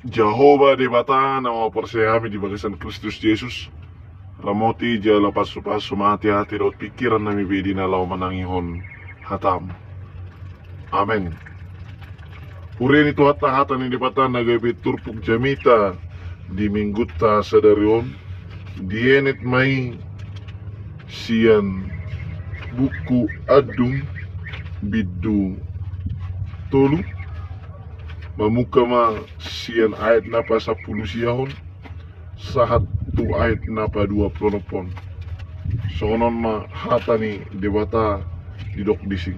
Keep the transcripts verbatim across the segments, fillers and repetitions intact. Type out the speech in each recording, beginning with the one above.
Jahowa Debata na maporseai hami di bagasan Kristus Jesus, ramoti jala pasupasu ma ateate dohot pingkiran nami be di na laho manangihon hataM. Amen. Huria ni Tuhanta, hata ni Debata na gabe turpuk jamita di minggunta sadari on, dienet ma i sian buku Andung bindu tolu, mamungka ma sian ayat na pasampulu siahon sahat tu ayat na paduapulu onom. Songon on ma hata ni Debata didok disi.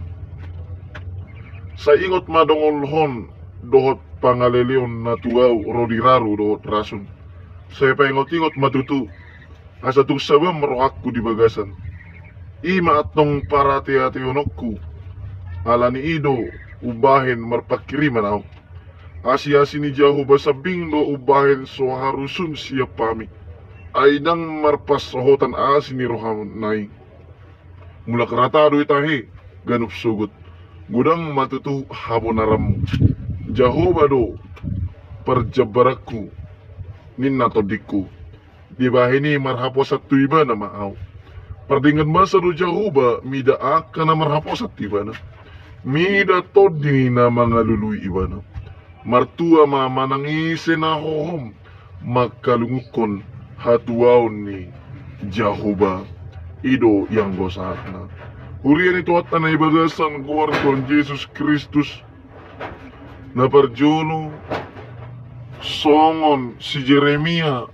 Sai ingot ma dongolhon dohot pangaleleon na tu ahu ro di raru dohot rasun. Sai paingotingot ma tutu, asa tung sabam rohangku di bagasan. I ma antong parateateononku, ala ni i do umbahen marpangkiriman ahu. Asi-asi ni Jahowa sambing do umbahen so harusun sian hami. Ai ndang marpansohotan asi ni rohana i. Mulak rata do i tahe ganup sogot. Godang ma tutu habonaranmu. Jahowa do parjambaranku, ninna tondingku. Dibahen i marhaposan tu Ibana ma ahu. Pardenggan basa do Jahowa mida angka na marhaposan tu Ibana, mida tondi ni na mangalului Ibana. Martua ma manang ise na hohom mangkalungunhon hatuaon ni Jahowa, i do ianggo sahatna. Huria ni Tuhanta na di bagasan goar ni Tuhan Jesus Kristus, na parjolo, songon si Jeremia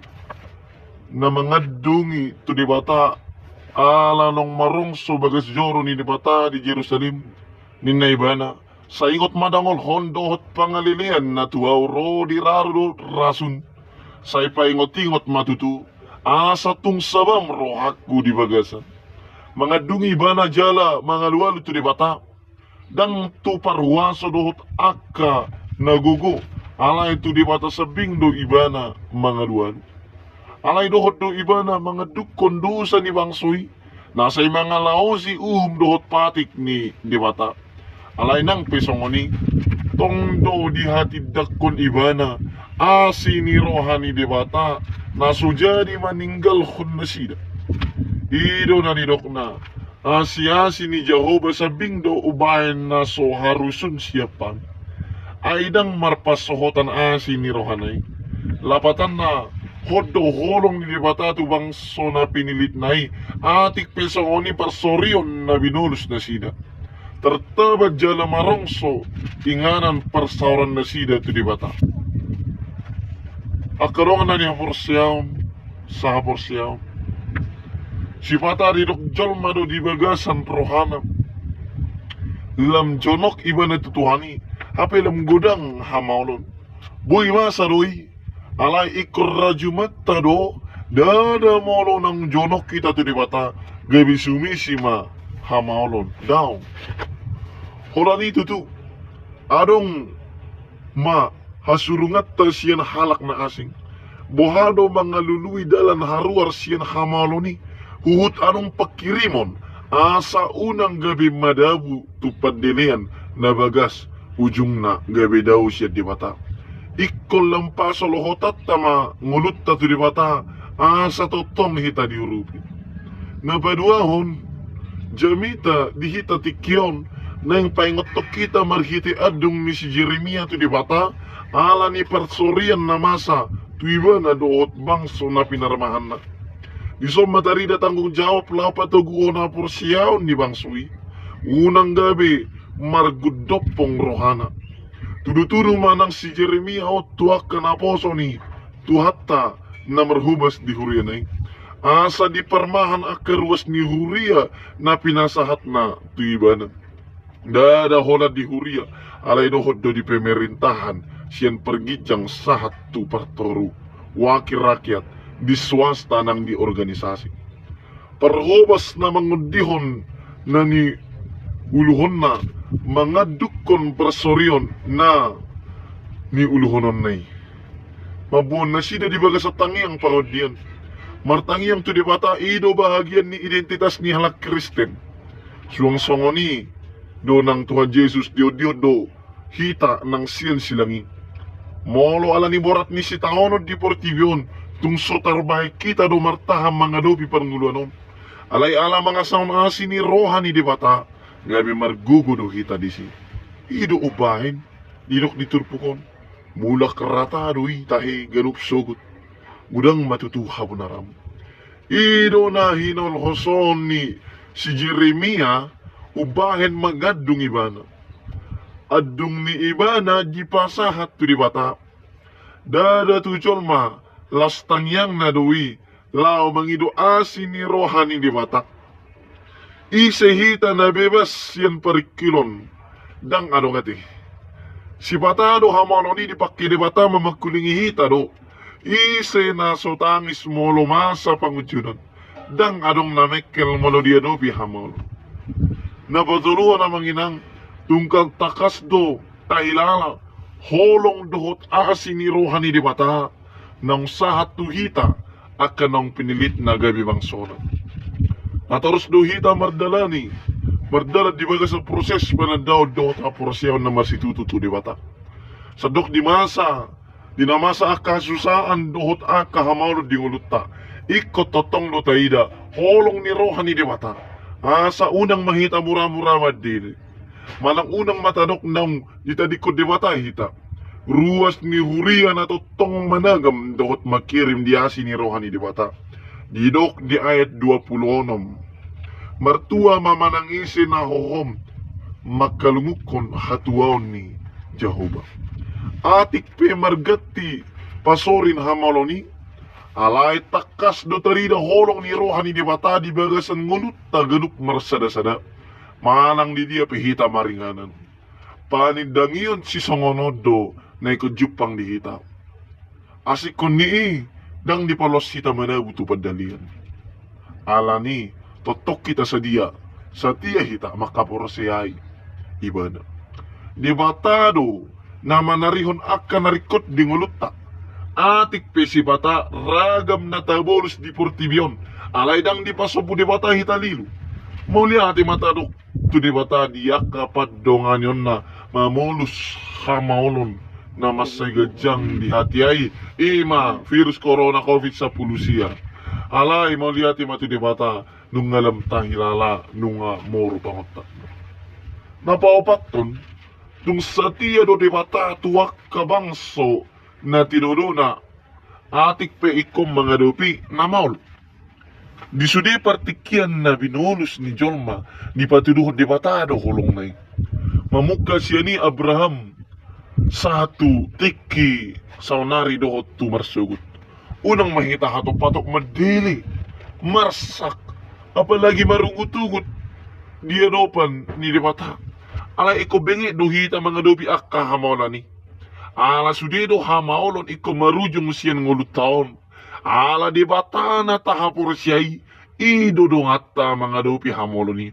na mangandungi tu Debata, ala naung marongso bagas joro ni Debata di Jerusalem, ninna ibana, sai ingot ma dongolhon dohot pangalelean na tu ahu ro di raru dohot rasun. Sai paingotingot ma tutu, asa tung sabam rohangku di bagasan. Mangandungi ibana jala mangalualu tu Debata. Ndang tu parhuaso dohot angka na gogo, alai tu Debata sambing do ibana mangalualu. Alai dohot do ibana mangandungkon dosa ni bangso i, na sai mangalaosi uhum dohot patik ni Debata. Alai nang pe songon i, tong do dihatindangkon ibana asi ni roha ni Debata, na so jadi maninggalhon nasida. I do na nidokna, asi-asi ni Jahowa sambing do umbahen na so harusun sian hami. Ai ndang marpansohotan asi ni rohana i. Lapatanna, hot do holong ni Debata tu bangso na pinillitna i, atik pe songon i parsorion na binolus nasida. Tartaban jala marongso inganan parsaoran nasida tu Debata. Angka dongan na nihaporseaon, sahaporseaon. Sipata didok jolma do di bagasan rohana, lam jonok ibana tu Tuhan i, hape lam godang hamaolon. Boi masa do i, alai ingkon rajumanta do, ndada molo naung jonok hita tu Debata, gabe sumisi ma hamaolon. Daong. Holan i tutu, adong ma hasurunganta sian halak na asing. Boha do mangalului dalan haruar sian hamaolon i, huhut adong pangkirimon, asa unang gabe madabu tu pandelean na bagas ujungna gabe dao sian Debata. Ingkon lam paso lohotanta ma ngolunta tu Debata, asa tongtong hita diurupi. Na paduahon, jamita di hita tingki on, naeng paingothon hita marhite andung ni si Jeremia tu Debata, ala ni parsorian na masa tu ibana dohot bangso na pinarmahanna. Dison ma tarida tanggung jawab laho patoguhon haporseaon ni bangso i, unang gabe margundompong rohana. Tudutudu ma nang si Jeremia on tu angka naposo ni Tuhanta na marhobas di huriana i, asa diparmahan angka ruas ni huria na pinasahatna tu ibana. Ndada holan di huria, alai dohot do di pemerintahan, sian parginjang sahat tu partoru, wakil rakyat, di swasta nang di organisasi. Parhobas na mangondihon na niuluhonna, mangandungkon parsorion na niuluhononna i. Mamboan nasida di bagasan tangiang pangondian. Martangiang tu Debata i do bahagian ni identitas ni halak Kristen. Suang songon i do nang Tuhan Jesus, diondihon do hita nang sian silang i. Molo ala ni borat ni sitaonon di portibi on, tung so tarbahen hita do martahan mangadopi parngoluan on. Alai ala mangasahon asi ni roha ni Debata, gabe margogo do hita disi. I do umbahen, didok di turpuk on, mulak rata do i tahe ganup sogot. Godang ma tutu habonaram. I do na hinolhoson ni si Jeremia, umbahen mangandung ibana. Andung ni ibana dipasahat tu Debata. Ndada tu jolma, las tangiangna do i, laho mangido asi ni roha ni Debata. Ise hita na bebas sian paringkilon? Ndang adong ate. Sipata do hamaolon i dipangke Debata mamangkulingi hita do. Ise na so tangis molo masa pangunjunan? Ndang adong na mengkel molo diadopi hamaolon. Na patoluhon amang inang, tungkal tangkas do tahilala holong dohot asi ni roha ni Debata naung sahat tu hita angka naung pinilitna gabe bangsona. Na torus do hita mardalani, mardalan di bagasan proses panandaon dohot haporseaon na marsitutu tu Debata. Sandok di masa, di na masa angka hasusaan dohot angka hamaolon di ngolunta, ingkon tongtong do taida holong ni roha ni Debata. Asa unang ma hita muramura mandele. Manang unang ma tadok naung ditadingkon Debata hita. Ruas ni huria na tongtong managam dohot mangkirim di asi ni roha ni Debata. Didok di ayat dua pulu onom. Martua ma manang ise na hohom mangkalungukkon hatuaon ni Jahowa. Atik pe marganti pasorin hamaolon i, alai tangkas do tarida holong ni roha ni Debata di bagasan ngolunta ganup marsadasada. Manang di dia pe hita maringanan, panindangion sisongon on do na ingkon jumpang di hita. Asingkon ni i, ndang dipaloas hita manabu tu pandalian. Alani, tongtong hita sadia, satia hita mangkaporseai Ibana. Debata do na manarihon angka na ringkot di ngolunta. Atik pe sipata ragam na tabolus di portibi on, alai ndang dipasombu Debata hita lilu. Mauliate ma tadok tu Debata di angka pandonganionna mamolus hamaolon na mansai ganjang di hatiha i, i ma virus corona covid sampulu sia. Alai mauliate ma tu Debata, nunga lam tahilala, nunga moru pangontakna. Na paopathon, tung satia do Debata tu angka bangso na tinodona, atik pe ingkon mangadopi na maol. Di sude partingkian na binolus ni jolma, dipatuduhon Debata do holongna i. Mamungka sian i Abraham sahat tu tingki saonari dohot tu marsogot. Unang ma hita hatopatop mandele, marsak, apalagi marugutugut di adopan ni Debata. Alai ingkon benget do hita mangadopi angka hamaolan i. Ala sude do hamaolon ingkon marujung sian ngolunta on. Ala Debata na tahaporseai, i do donganta mangadopi hamaolon i.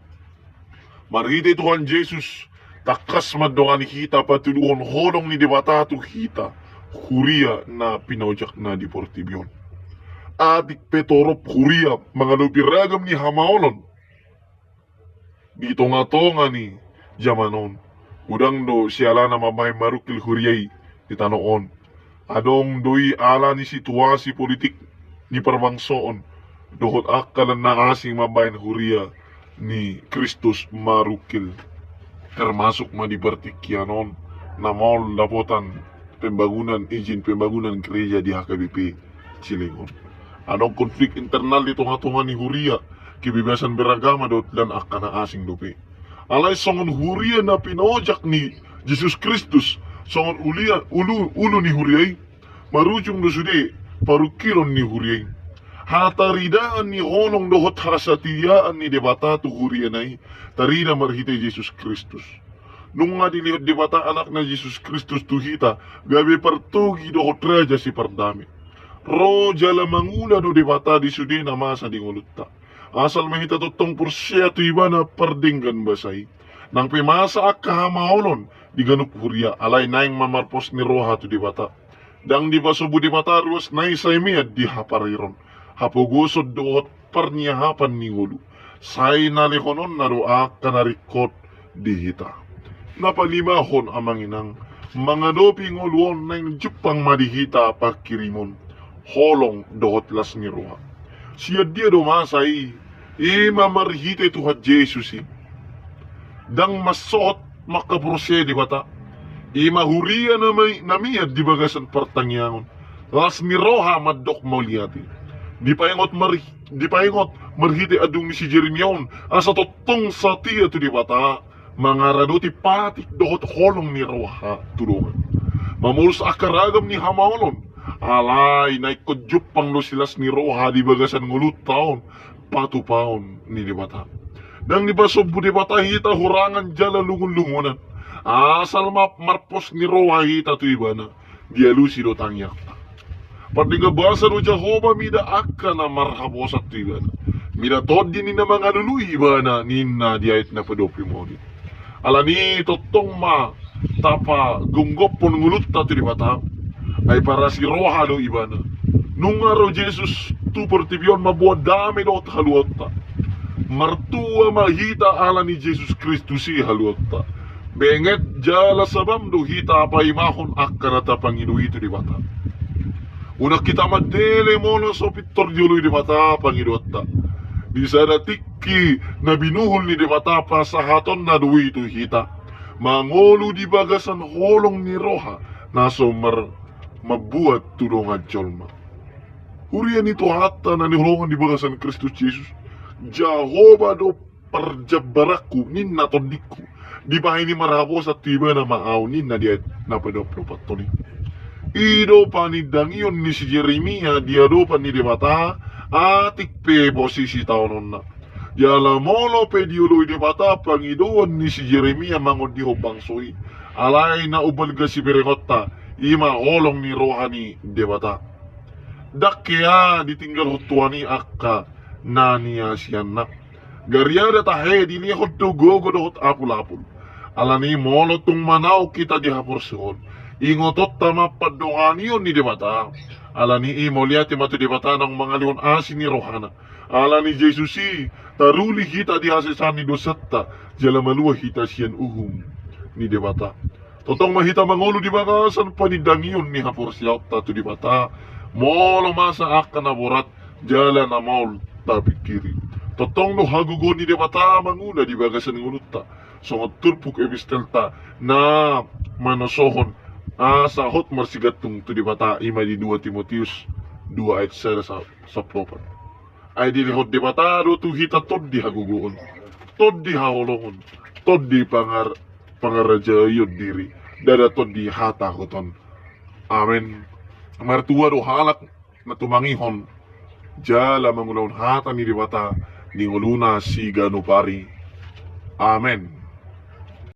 Marhite Tuhan Jesus, tangkas mandongani hita patuduhon holong ni Debata tu hita, huria na pinaojakna di portibi on. Atik pe torop huria mangadopi ragam ni hamaolon di tongatonga ni jaman on. Godang do sialana mambahen marungkil huria i di tano on. Adong do i ala ni situasi politik ni parbangsoon dohot angka na asing mambahen huria ni Kristus marungkil. Termasuk ma di partingkian on na maol dapotan pembangunan, izin pembangunan gereja di H K B P Cilegon. Adong konflik internal di tongatonga ni huria, kebebasan beragama dohot dan angka na asing dope. Alai songon huria na pinaojak ni Jesus Kristus songon ulia, ulu, ulu ni huria i, marujung do sude parungkilon ni huria i. Hataridaan ni holong dohot hasatiaan ni Debata tu huriana i tarida marhite Jesus Kristus. Nunga dilehon Debata Anakna Jesus Kristus tu hita gabe partogi dohot raja sipardame. Ro jala mangula do Debata di sude na masa di ngolunta. Asal ma hita tongtong porsea tu Ibana pardenggan basa i. Nang pe masa angka hamaolon di ganup huria, alai naeng ma marpos ni roha tu Debata. Ndang dipasombu Debata ruasna i sai mean di hapareron, hapogoson dohot parniahapan ni ngolu. Sai na lehononna do angka na ringkot di hita. Na palimahon amang inang, Mangadopi ngolu on naeng jumpang ma di hita pangkirimon holong dohot las ni roha. Sian dia do masa i? I ma marhite Tuhan Jesus i. Ndang mansohot mangkaporseai Debata. I ma huria na mian di bagasan partangiangon. Las ni roha mandok mauliate. Dipaingot mar, dipaingot marhite andung ni si Jeremia on asa tongtong satia tu Debata, mangaradoti patik dohot holong ni roha tu dongan. Mamolus angka ragam ni hamaolon. Alai na ingkon jumpang do silas ni roha di bagasan ngolunta on patupaon ni Debata. Ndang dipasombu Debata hita hurangan jala lungunlungunan. Asal ma marpos ni roha hita tu Ibana, dialusi do tangiangta. Pardenggan basa do Jahowa mida angka na marhaposan tu Ibana. Mida tondi ni na mangalului Ibana ninna di ayat na paduapulu onom i. Alani tongtong ma tapagomgophon ngolunta tu Debata. Ai parasi roha do Ibana. Nunga ro Jesus tu portibi on mamboan dame dohot haluaonta. Martua ma hita alani Jesus Kristus i haluaonta. Benget jala sabam do hita paimahon angka na tapangido i tu Debata. Unang hita mandele molo so pintor dioloi Debata pangidoanta. Di sada tingki na binuhul ni Debata pasahatonna do i tu hita. Mangolu di bagasan holong ni roha na so mar, mambuat tu dongan jolma. Huria ni Tuhanta na hinaholongan di bagasan Kristus Jesus. Jahowa do parjambaranku, ninna tondingku. Dibahen i marhaposan tu Ibana ma ahu, ninna di ayat na paduapulu opat on i. I do panindangion ni si Jeremia di adopan ni Debata, atik pe posisi taononna. Jala molo pe dioloi Debata pangidoan ni si Jeremia mangondihon bangso i, alai na umbalga siberengonta, i ma holong ni roha ni Debata. Ndang hea ditinggalhon Tuhan i angka na niasianna. Gariada tahe dilehon do gogo dohot apulapul. Alani molo tung manaon hita di haporseaon, ingotonta ma pandonganion ni Debata. Alani i mauliate ma tu Debata naung mangalehon asi ni rohana. Alani Jesus i taruli hita di hasesaan ni dosanta, jala malua hita sian uhum ni Debata. Tongtong ma hita mangolu di bagasan panindangion ni haporseaonta tu Debata. Molo masa angka na borat jala na maol tapingkiri. Tongtong do hagogoon ni Debata mangula di bagasan ngolunta. Songon turpuk epistelta na manosohon asa hot marsigantung tu Debata, i ma di dua Timoteus dua ayat sada sa, sampulu opat. Ai dilehon Debata do tu hita tondi hagogoon, tondi haholongon, tondi pangar, pangarajaion diri, ndada tondi hatahoton. Amen. Martua do halak na tumangihon jala mangulahon hata ni Debata di ngoluna siganup ari. Amen.